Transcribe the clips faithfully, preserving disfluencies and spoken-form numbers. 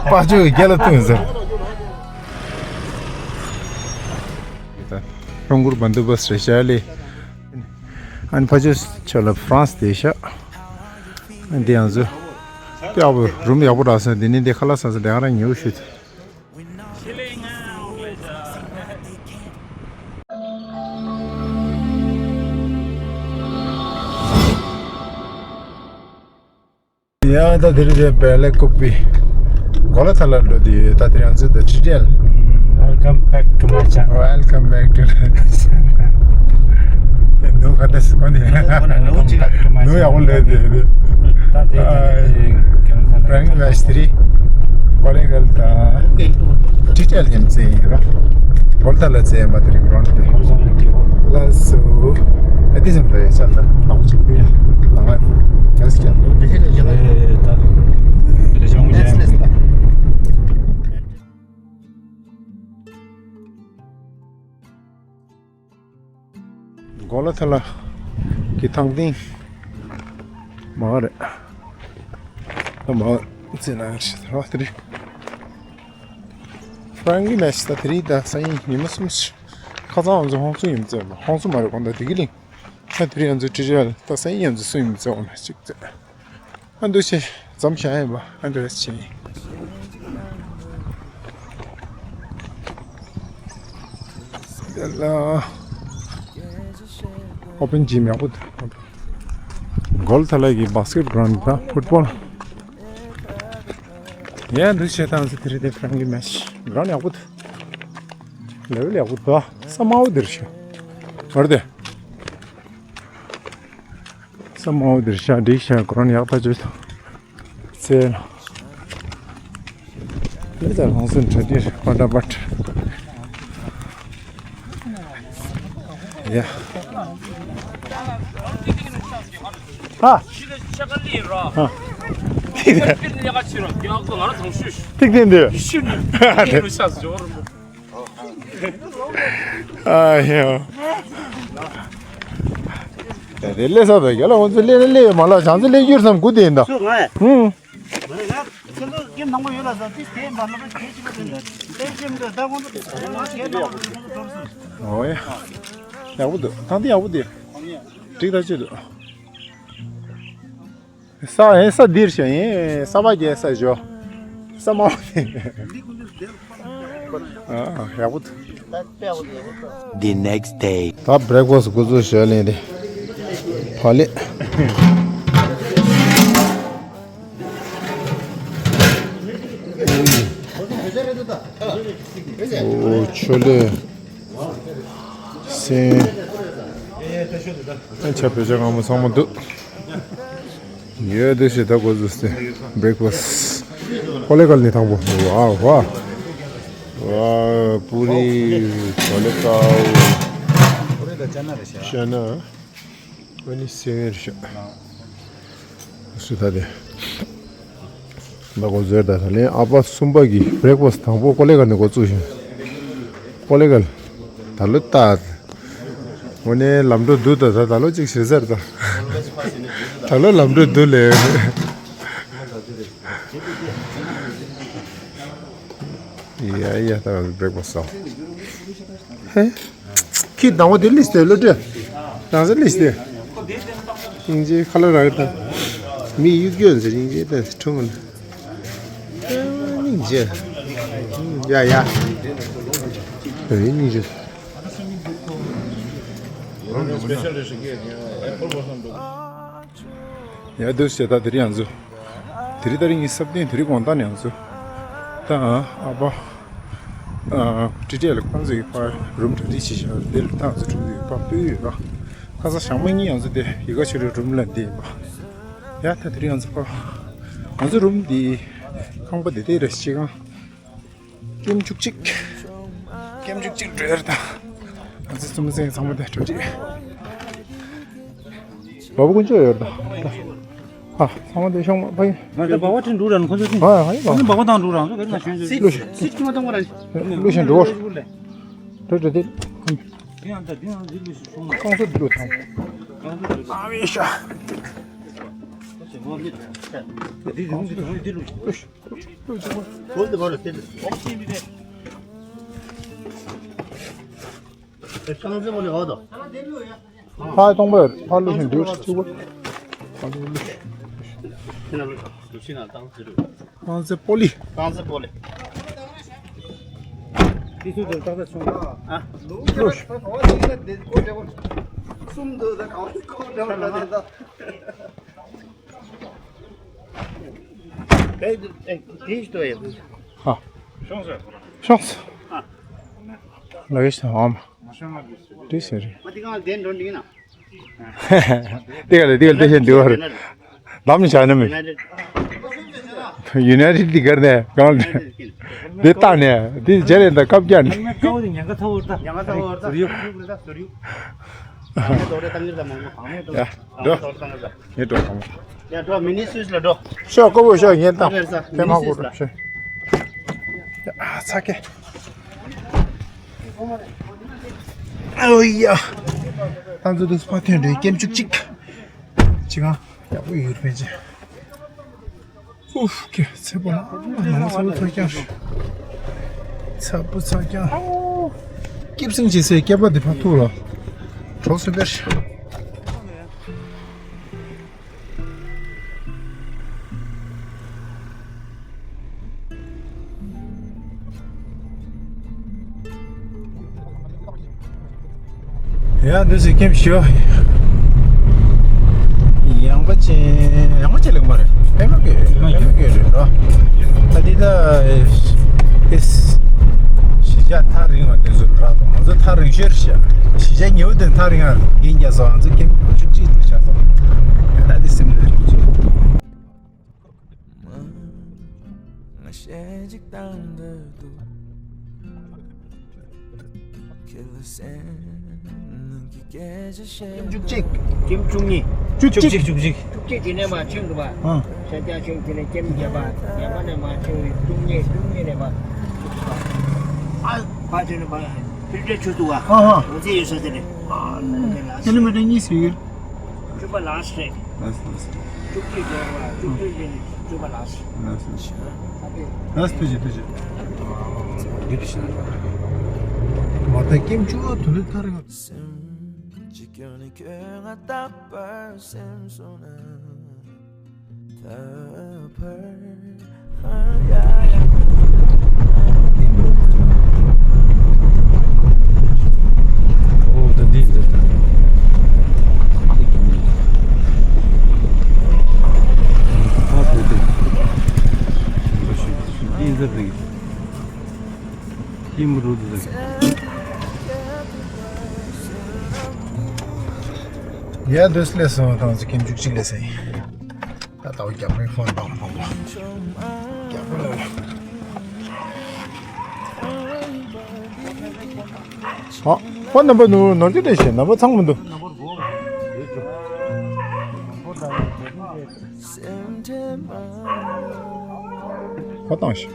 པ་ཅོ་གི་རྒྱལ་ལ་ཐུག་ཟེར། ལྷུན་གུར་བན་དུ་བ་སི་རེ་ཤ་ལེ། ཨན་ཕ་ཅོ་ཆ་ལ་ཧྥ་རན་སི་དེ་ཤ། འདི་ཡང་ཟོ། ཡག་པོ་རུམ་ཡག་པོ་རག་སོང་། འདི་ནི་འདི་ཁ་ལག་ཟ་ས་འདི་ང་རང་ཉེའུ་ཤུད། ཡ་ད་དེ་རིང་དེ་བེ་ལེ་ཀུ་པི་གོ་ལ་ཐ་ལ་འགྲོ་དུས་ད་དེ་རིང་ང་ཚོ་ད་ཊི་ཊི་ཨེལ། Welcome back to my channel. Welcome back to my channel. ནུ་ག་ད་སི་ཀོ་ནི། ནུ་ཡག་པོ་ལོས་དེ། ད་དེ་ཨ་ཕྲེང་མེ་ཤི་དེ་རིང་ཀོ་ལེ་གལ་དང་ཊི་ཊི་ཨེལ་མཉམ་རྩེ་ཡིན་རོ། གོ་ལ་ཐ་ལ་རྩེ་མ་དེ་རིང་རོ་ནི་དེ། ལགས་སོ། ཨ་ཏི་སམ་རེ་ས་ད་ལག་ཅིག་པི་ལང་ལ་ཡ་སི་ཀྱང་། གོ་ལ་ཐ་ལ་གི་ཐང་སྟེང་མ་རེད། ད་མ་ཚེ་ན་ཤི་ཐ་བ་དེ་རེད། ཧྥ་རན་གི་ནས་ད་དེ་རིང་ད་སང་ཉིན་ཉི་མ་གསུམ་ཞིག་ཁ་སང་ང་ཚོ་ཧོང་སུ་ཡིན་ཙེ་མ་ཧོང་སུ་མ་རེད་གོང་ད་དེ་གི་ལིང་། ད་དེ་རིང་ང་ཚོ་ཊི་ཊི་ཨེལ་ད་སང་ཉིན་ང་ཚོ་སུ་ཡིན་ཙེ་འོང་ན་ཅིག་ཙེ། ཨ་འདུ་ཤེས་འཛོམས་བྱ་ཡིན་པ་ཨ་འདུ་ཤེས། དེ་ལ་ཨོ་པན་ཇིམ་ཡག་པོ་འདུག་གོ་ལ་ཐ་ལ་གི་བྷ་སི་ཀེ་ཊི་གྷ་རའུན་ཌི་དང་ཕུཊ་བྷོལ། ཡ་འདུ་ཤེས་དང་ཚེ་དེ་རིང་དེ་ཧྥ་རན་གི་མེ་ཆི་གྷ་རའུན་ཌི་ཡག་པོ་འདུག་ལེ་ཝལ་ཡག་པོ་འདུག་ས་དམའ་བོ་འདིར་ཤོག་བར་དེ། ས་དམའ་བོ་འདིར་ཤག་འགྲིག་ཤག་གོ་རོན་ཡག་ཐག་ཆོད་ཚེ་ལ། ལེ་ཙར་ཧོང་སུན་གྲ་སྒྲིག་པ་འདྲ་པ། ཡ། ཧ། ཧ། ཐིག་ཐིག་འདི། ཨ་ཡ། དེ་ལས་ས་བས་རྒྱ་ལ་ཁོང་ཚོ་ལས་ལས་མ་ལ་བྱང་ཚོ་ལས་རྒྱུར་བསམ་དགུ་དེ་ཡིན་ད། ཧུང་། ཁྱེད་ཚོ་སྐྱེ་མང་པོ་ཡོད་ལ་ས་དེ་དེ་མ་ལ་ཁྱེད་ཅི་མ་དེ་འདྲ་དེ་ཅི་མ་དེ་ད་ཁོང་ཚོ་དེ་ཁྱེད་མང་པོ་ཡོད་ལ་ས་ཁོང་ཚོ། ཨོ་ཡ། ཡག་པོ་འདུག་ཐང་དེ་ཡག་པོ་དེ། འགྲིག་ད་ཅི་འདུག་ས་ཨེ་ས་འདིར་ཤ་ཨེ་ས་བ་རྒྱལ་ས་ཞོ། ས་མ་བ་ཨ་ཡག་པོ་འདུག The next day. ད་བྷི་རེག་ཕ་སི་འགོ་འཛུགས་ཞོ་ལེན་རེད། ཕ་ལེ། ཨོ་ཆོ་ལེ། སེང་། ཨེ་ཆ་བོད་ཇ་མངར་མོ་ཚང་མ་འདུག་ཡོད་དེ་ཞེ་ད་གོ་ཟུ་སྟེ། བྷི་རེག་ཕ་སི། ཀོ་ལེ་གལ་ནི་དང་པོ། ཝ་ཝ། ཝ། པུ་རི། ཀོ་ལེ་ཀའུ། ཤ་ན། ཨ་ནི་སེང་རེ་ཤ། སུ་ད་དེ། ད་གོ་ཟེར་ད་ད་ལན་ཨ་ཕ་གསུམ་པ་གི་བྷི་རེག་ཕ་སི་དང་པོ་ཀོ་ལེ་གལ་ནས་འགོ་བཙུགས་ཤིང་། ཀོ་ལེ་གལ། ད་ལོ་ད། འོ་ནས་ལམ་འགྲོ་འདུག་ད་ད་ད་ལོ་གཅིག་ཞེ་ཟེར་ད། ད་ལོ་ལམ་འགྲོ་འདུག་ལེ། ཡ་ཡ་ད་བྷི་རེག་ཕ་སི་ཨོ། ཧེ། ཁྱི་དང་པོ་དེ་ལིས་ཏེ་ལོ་དྲ། རང་ས་ལིས་ཏེ། སྙིང་རྗེ་ཁ་ལོ་རག་ད། མི་གཡུག་སྐྱོན་ཟེར་སྙིང་རྗེ་ད་ཁྲུང་ལ། སྙིང་རྗེ། ཡ་ཡ། སྙིང་རྗེ། ཡ་འདུག་ཞེ་ད་དེ་རིང་ང་ཚོ། དེ་རིང་ད་རིང་ངའི་སབ་ཏིང་དེ་རིང་དགོང་དག་ནས་ང་ཚོ། ད་ཨ་ཕ། ཊི་ཊི་ཨེལ་ཁོང་ཚོའི་ཕར་རུམ་གྲ་སྒྲིག་བྱེད་བཞག་འདིར་ད་ང་ཚོ་གྲུ་ཡོད་པ་སྤོས་ཡོད་པ། ཁ་སང་ཞག་མ་གཉིས་ང་ཚོ་དེ་ཡི་ག་ཆུ་རུ་རུམ་ལ་འདི་ཡིན་པ། ཡ་ད་དེ་རིང་ང་ཚོ་ཕར། ང་ཚོ་རུམ་འདི། ཁང་པ་འདི་དེ་རེད་ཤི་ཁང་། ཀེམ་བཅུ་གཅིག་ཀེམ་བཅུ་གཅིག་འགྲོ་ཡར་དང་། ང་ཚོ་ཚོམ་སེང་ཚང་མ་དེ་འགྲོ་རེད། བ་བུ་ཀུན་སྤྱོད་ཡོད་དང་། ཨ་ཚང་མ་དེ་ཤོང་མ་ཕ་ཡིན། ང་ཚོ་བ་བ་ཁྲིན་འགྲོ་ར་ནི་ཁོ་ཚོ་ཁྲིན། ཨ་ཧ་ཡིན་པ། ཁོ་ཚོ་བ་བ་དང་འགྲོ་ར་ང་ཚོ་ག་རེ་ང་ཤོང་ཚོ། སྲིད་ཀྱི་མ་གཏོང་བ་ར། ཀླུ་ཤན་འགྲོ། འགྲོ་འགྲོ་དེ། དེ་ཡང་ད་དེ་ཡང་རིགས་ལུས་ཤིག་ཤོང་ན། ཁང་ཚོ་འགྲོ་དང་། ཁང་ཚོ་འགྲོ། ཨ་མི་ཤ། ཕ་གཏོང་པ་ཡོད། ཕ་ལུ་ཤིན་འདུག་ཅིག་པ། ཕ་ལུ་ལུ། རྐང་རྩེད་སྤོ་ལི། རྐང་རྩེད་སྤོ་ལི། དེ་ཚོ་དེ་ཏག་ཏག་བྱུང་། ཨ། ལུ་ཤིན། གསུམ་འདུག་ད་གང་ཁོ་འདྲ་བ་ད་དེ་ད། དེ་དེ་ཞིག་ཏོ་ཡོད། ཨ། ཤོང་སོང་། ཤོང་སོང་། ཨ། ལགས་ཤོག་ཨམ། དེ་ཟེར་རེད། མ་དེ་གང་ལ་བསྡད་འགྲོ་འདི་ཡིན་ན། དེ་ག་ལ་དེ་ག་ལ་དེ་བཞིན་འདི་བར། ལམ་བྱ་ན་མི། ཡུ་ནའི་ཊེཌ་འདི་གར་ནས་གང་ལ། འདི་བཏང་ནས་འདི་རྗེས་ལས་ད་སྐབས་བརྒྱབ་ནས། ཉང་ཁ་ཐོག་ད། ཉང་ཁ་ཐོག་ད། ཟུར་ཡུག་ཟུར་ཡུག་ཟུར་ཡུག་ད་ང་དོ་རེ་ཏང་གིར་ད་མང་མོ་གང་མོ་དོ། ཡ། འགྲོ། ང་དོ་རེ་ཏང་གིར་ད། ངས་འགྲོ་གང་མོ། ཡ་འགྲོ། མི་ནི་སུས་ལ་འགྲོ། ཤོག་ཀོ་བོ་ཤོག་ངས་ད། ཨ་རེད་ས། ཐེངས་མ་མི་ནི་སུས་ལ། ཀོ་ཤོག་ཡ། ཚ་གེ། ཨོ་ཡ། ད་ཚོ་དུས་ཕ་ཐོན་འདྲེ་ཀེམ་བཅུ་གཅིག་ཅི་གང་ཡག་པོ་ཡོད་པས་ཅི། ཨུཧ། ཀེ་ཚེ་པོ་ལ་ནང་ཚ་བོ་ཚ་རྐྱང་རེད། ཚ་བོ་ཚ་རྐྱང་། སྐེབས་སེང་བྱེད་སའི་སྐེད་པ་འདི་ཕར་ཐུག་ལ། གྲོགས་སུ་པེར། ཡ་འདི་ཟིག་ཁྱིམ་ཞིག་ཡོད། ཡངས་པ་ཅན། ཡངས་པ་ཅན་ལེགས་མ་རེད། ཕན་མ་གི་ཕན་མ་གི་རེད་འགྲོ། ད་འདི་ད་ཨེ་གཞིས་ཆགས་ཐག་རིང་བ་དེ་ཚོ་རག་འདུག་ང་ཚོ་ཐག་རིང་ཤོས་རེད་ཤག་གཞིས་ཆགས་ཉེ་བོ་དེ་ཐག་རིང་ང་རེད། རྒན་རྒྱ་སོགས་ང་ཚོ་ཁྱིམ་བཅུ་གཅིག་ཏུ་ཆགས་སོང་། ད་འདི་སེམས་ལ་རིག་ཅིག་ང་ཞེ་གཅིག་དང་འདོད་འདུག་ཁྱེད་ལ་སེམས་ནང་གི་སྐད་ཆ་བཤད། བཅུ་གཅིག་ཁྱིམ་བཅུ་གཉིས། བཅུ་གཅིག་བཅུ་གཅིག་བཅུ་གཅིག་དེ་ནས་མར་ཕྱིན་འདུག་པ། ཨ། ཤར་རྒྱག་ཕྱིན་དེ་ནས་ཁྱིམ་བརྒྱད་པ། བརྒྱད་པ་ནས་མར་ཕྱིན་བཅུ་གཉིས། བཅུ་གཉིས་ནས་མར། ཨ། ཕར་ཕྱིན་ནས་མར་ཕིལ་ཊར་ཆུ་འདུག་པ། ཨ་ཧ། འོ་དེ་ཡོད་ས་དེ་རེད། ཨ། ཀི་ལོ་མི་ཊར་གཉིས་ཟིན་ཡོད། བཅུ་པ་ལ་སི་ཊི་རེད། ལ་སི་ཊི་ལ་སི་ཊི། བཅུ་གཅིག་བརྒྱབ་པ། བཅུ་གཅིག་བརྒྱབ་ནས་བཅུ་པ་ལ་སི་ཊི། ལ་སི་ཊི། ཨ་ཕི། ལ་སི་ཊི་ཐུགས་རྗེ་ཐུགས་རྗེ། འདི་དུ་ཕྱིན་ན། མ་ད་ཀེམ་བཅུ་པ་དུ་ལུ་ཐར་ཡོང་། སེམས་ཀྱི་སྐྱོན་ནི་ཁྱོད་ང་རྟག་པར་སེམས་སོང་ན། ད་བར། འདི་འདི་འདི། ཡ་འདོད་སླེབས་སོང་། ཐང་ཚོ་ཁྱིམ་བཅུ་གཅིག་ལས་ཟིན། ད་ལྟ་བ་རྒྱབ་རིང་ཧྥོན་བཏང་བཏང་བ། རྒྱབ་རིང་ལ། ཨ། ཕོན་ནམ་བར་ནོར་ནོར་གྱི་རེད་ཤག་ནམ་བར་ཚང་མི་འདུག་ཕོན་བཏང་ཤག་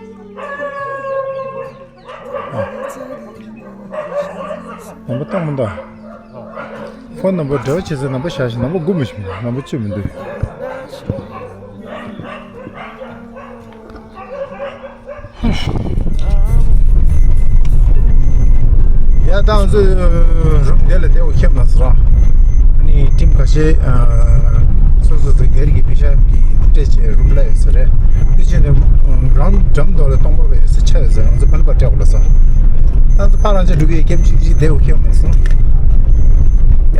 ཨ། ནམ་བར་བཏང་མི་འདུག་ཕོན་ནམ་བར་འབྲེལ་བ་བྱེད་ས་ནམ་བར་བཞག་ཤག་ནམ་བར་སྒུག་མི་ཤེས། ནམ་བར་བཅུག་མི་འདུག་ཡ་ད་ང་ཚོ་རུམ་དེ་ལ་བསྡད་འོ་ཁྱེད་མ་ཟེར་ར། ཨ་ནི་ཊིམ་ཁ་ཤས་སོ་སོ་སོ་སྒེར་གྱི་པེ་ཤ་གི་སྤྲད་བྱས་རུམ་ལ་ཡོད་ས་རེད། དེ་བྱས་ནས་འགྲམ་འགྲམ་མདོ་ལ་སྟོང་པ་བས་ས་ཆ་ཡོད་ས་རེད། ང་ཚོ་ཕན་པ་སྤྲད་འོ་ལ་ས། ང་ཚོ་ཕ་རང་ཅག་འགྲུལ་པའི་ཀེམ་ཅིག་ཅིག་བསྡད་འོ་ཁྱེད་མ་སོང་།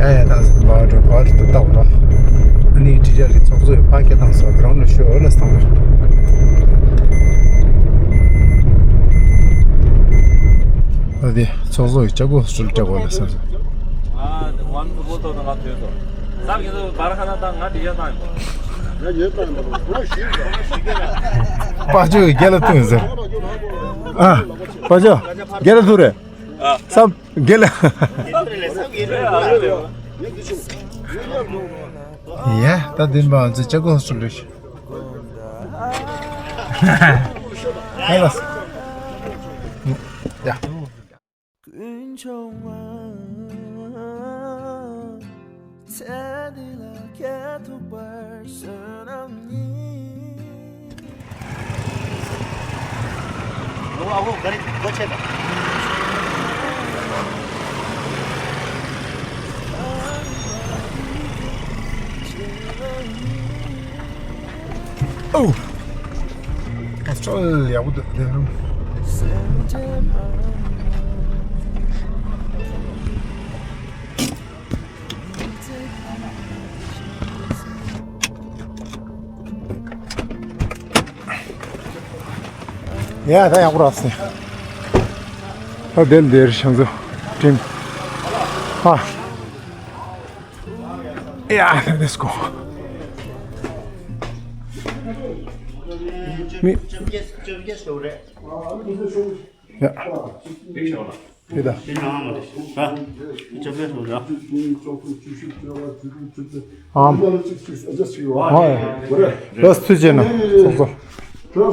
ཡ་ཡ་ད་ཟེར་བ་འགྲོ་བར་དུ་བཏང་བ། ཨ་ནི་ཁྲི་ཆག་གི་ཚོགས་གཙོ་ཡི་ཕ་སྐད་བཏང་སོ་གྲོང་ལ་ཤོད་འོ་ལ་སྟོང་པ། ཨ་དེ་ཚོགས་གཙོ་ཡི་ལྕགས་སྒོ་ཧོ་སི་ཊེལ་སྤྲད་དགོས་ལ་ས་ཟེར། ཨ་ནི་ཝན་ཕུཊ་བོལ་ཏོག་དང་ང་ཐོན་སོང་། ས་གི་ཚོ་བར་ཁ་ན་ད་ང་དྲི་ཡ་བཏང་ཡོད། པ་ཅོ་རྒྱལ་ལ་ཐུག་ཟེར། ཨ། པ་ཅོ་རྒྱལ་ལ་ཐུག་རེད། ཨ། སམ་རྒྱལ་ལ། ཡ་ད་དེ་མ་ཚོ་ལྕགས་སྒོ་ཧོ་སི་ཊེལ་ལ་ཤོད། ཧེ་ལ། ཡ། ཀུན་འབྱུང་བ། ཚེ་འདི་ལ་ཁྱེད་ཐུག་པར་བསོད་ནམས་ ཨ་ཁུ་ག་རེ་སྒོ་ཕྱེ་དང་། ཨོ། ཨོ་སི་ཊྲེ་ལི་ཡ་ཡག་པོ་འདུག་དེ་རུ། ཡ་ད་ཡག་པོ་རག་སོང་། ད་དེ་འདིར་ཤང་ཚོ་ཀྲིམ། ཧ། ཡ་ད་let's go། མི། ཡ། དེ་ད། ཨམ། ལགས་ཐུགས་རྗེ་གནང་། སོ་སོ། ཧོལ།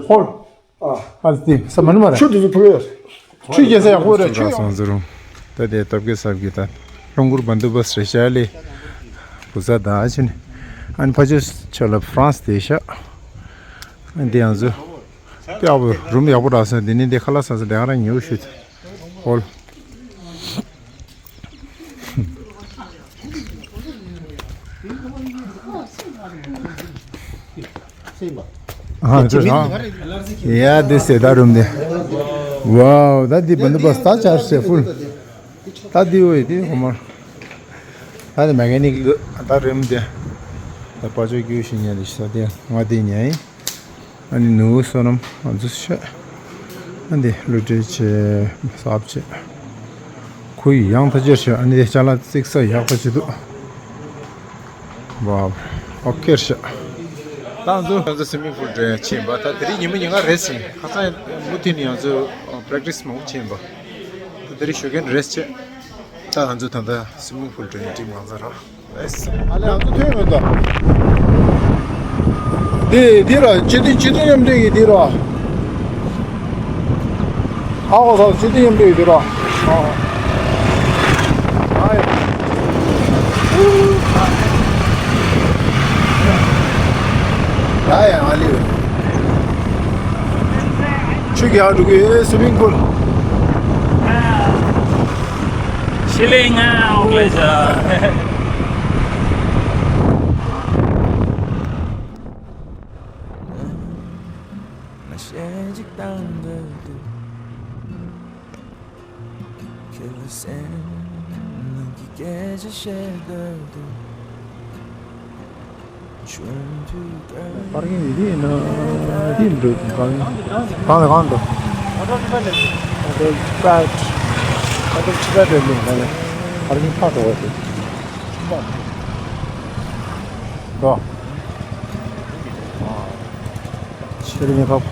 ཧོལ། ཨ་ལྟི་ས་མ་ནུ་མ་ར། ཆུ་དེ་ཚོ་ཕུ་གཡར། ཆུ་རྒྱལ་ས་ཡག་པོ་རེད། ཆུ་ཡག་སོང་ཟེར་རུང་། ད་དེ་སྟོབས་རྒྱལ་གསར་གྱི་ད་ལྷུང་གུར་བན་དུ་བ་སི་རེད་ཤག་ལེ། བུ་ཚ་ད་ཕྱིན། ཨ་ནི་ཕ་ཆོས་ཆོས་ལ་ཧྥ་རན་སི་དེ་ཤག་ཨ་འདི་ཡང་ཚོ། ཡག་པོ་རུམ་ཡག་པོ་རག་སོང་། འདི་ནི་འདི་ཁ་ལག་ཟ་ས་དེ་ཧ་རང་ཉོ་ཤུལ། ཧོལ། ཨ་ཡ་འདི་ཟེར་ད་རུམ་དེ། ཝའོ་ད་འདི་བན་དུ་བ་སི་ད་ཆར་སེ་ཕུལ། ད་འདི་འོ་ཡི་འདི་ཧོ་མར། ད་འདི་མེ་ཀ་ནིག་ད་རུམ་དེ། ད་པ་ཅོ་ཀྱུ་ཤི་ཉན་དེ་ཤི་ད་དེ་ང་དེ་ཉན་ཡིན། ཨ་ནི་ནུ་བོ་བསོད་ནམས་ང་ཚོ་ཤ། ཨ་འདི་གླུ་སྒྲིག་བྱས་གསར་བྱས། ཁོ་ཡི་ཡང་ཐ་ཆེར་ཤ། ཨ་ནི་དེ་ཅ་ལག་བརྩིགས་ས་ཡག་པོ་བྱེད་འདུག་ཝའོ། ཨོ་ཁེ་ཤ། ད་ང་ཚོ་ང་ཚོ་སི་མིང་པུལ་འགྲོ་ཡ་ཕྱིན་པ། ད་དེ་རིང་ཉི་མ་ཉིན་ག་རེད་ཟིན་ཁ་སང་མུ་མཐུད་ནས་ང་ཚོ་པྲེག་ཊིས་མང་པོ་ཕྱིན་པ། ད་དེ་རིང་ཞོགས་ཀས་རེས་བྱས། ད་ང་ཚོ་ད་ལྟ་སི་མིང་པུལ་འགྲོ་ཡ་ཊིམ་མང་ཚར་ར། ཨ་ལེ་ང་ཚོ་ཐོན་ཡོད་ད། དེ་དེ་ར་སྤྱི་མཐུན་སྤྱི་མཐུན་མཉམ་འབྲེལ་གྱི་དེ་ར། ཨ་ཧོ་ས་སྤྱི་མཐུན་མཉམ་འབྲེལ་གྱི་དེ་ར། ཨ་ཡ། ཡ་ཡ་ཨ་ལེ། ཆུ་རྒྱག་འགྲོ་གི་ཡོད། སི་མིང་པུལ། ཤི་ལེ་ང་ཨོག་ལེ་ཇ། པར་ཀིང་འདི་ཡིན་ན་འདི་འདུག་པར་ཀིང་གང་ལ་གང་འདུག་ཨོ་ཏོ་པད། ཨོ་ཏོ་ཅི་པད་རེད་འདུག་གང་ལ། པར་ཀིང་ཕར་འགྲོ་བ་རེད། འགྲོ། ཆེ་རིང་ཐོབ།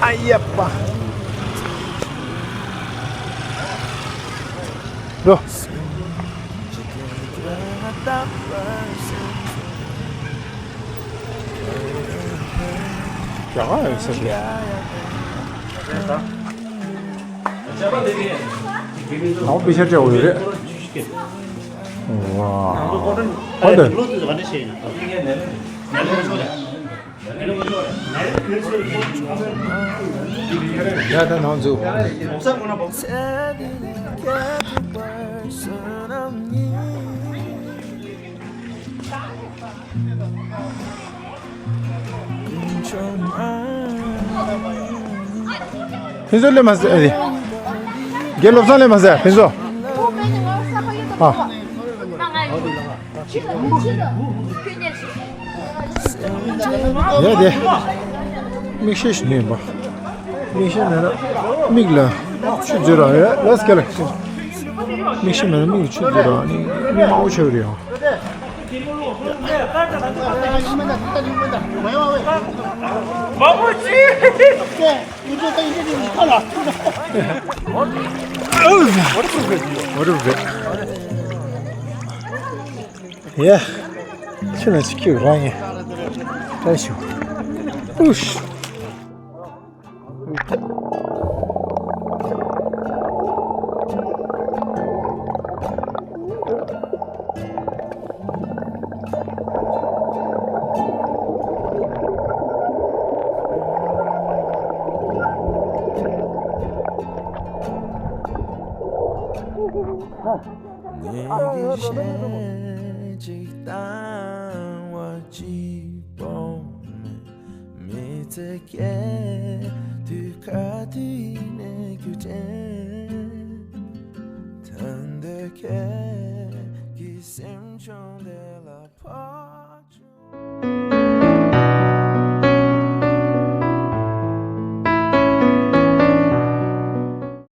ཨ་ཡེ་པ། འགྲོ། རྒྱ་གར་ཡོད་ས་རེད། ནང་པའི་ཤ་སྤྲད་འོས་རེད། ཝ། ཧོ་ཏེ། ཡ་ད་ནང་འཛུལ། ཕུན་ཚོགས་སླེབས་མ་ཟེར། ཨ་རེ། དགེ་བློ་བཟང་སླེབས་མ་ཟེར་ཕུན་ཚོགས། ཨ། ཡ་དེ། མིག་ཤེལ་ཞིག་ནས་པ། མིག་ཤེལ་མེད་ན་མིག་ལ་ཆུ་འཛུལ་ར་ཡ་ལས་ཀ་ལ། མིག་ཤེལ་མེད་ན་མིག་ཆུ་འཛུལ་ར་ནི་མིག་མང་པོ་ཆེ་བ་རེད་ཡང་། What is it? Yeah. ཁྱོད་ལ་ཅི་ཁྱོད་རང་ཡིན། ད་ཞུ། ཨུཤ། ཨ་ཨ་ཨ་ཨ་ཅིག་བཏང་བ་གཅིག་པོ་མེད། མི་ཚེ་སྐྱེལ་དུས་ག་དུས་ནས་རྒྱུ་དྲན། ཐོན་འདོད་ཁྱེད་ཀྱི་སེམས་བྱུང་དེ་ལ་ཕོག